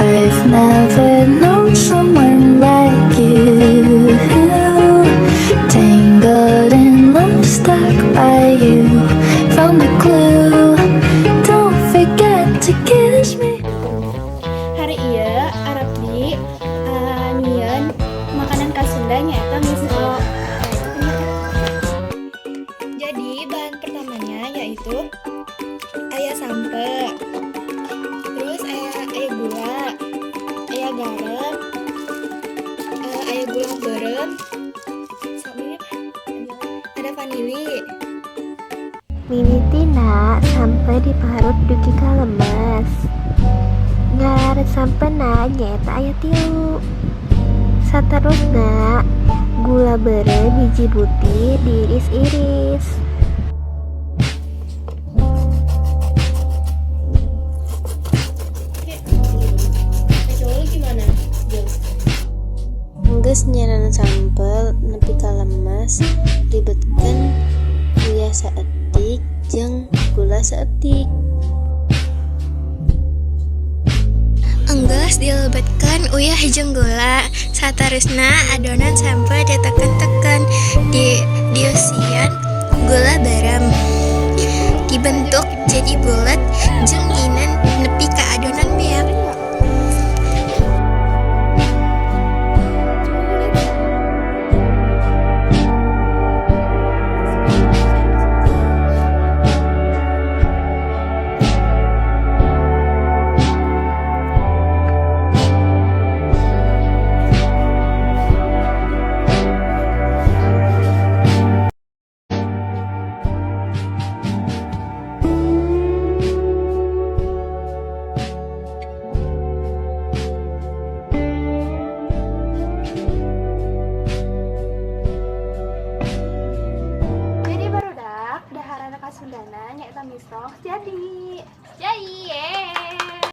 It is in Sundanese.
I've never known someone like you. Tangled in love, stuck by you. Found the clue. Don't forget to kiss me. Hari ieu Arabdi nyieun makanan khas Sunda, nyaeta misro. Jadi bahan pertamanya yaitu aya sampeu, terus aya aya gula, aya garam, aya gula beureum, sama ini apa? Ada vanili. Mimitina sampeu diparut dugi ka lemes. Ngalarut sampena nyaeta aya tilu. Saterusna gula beureum hiji butir diiris-iris. Oke, cowok lu gimana? Jel? Enggeus nyieunan sampeu nepi ka lemes, libetkeun uyah saeutik jeung gula saeutik. Enggeus dilebetkeun uyah jeung gula. Saterusna adonan sampeu diteken-teken, dieusian gula beureum. Dibentuk jadi bulet jeung nginan nepi ka adonan beak. Jadi barudak, daharan khas Sundana nyaeta misro jadi. Jadi, yeay.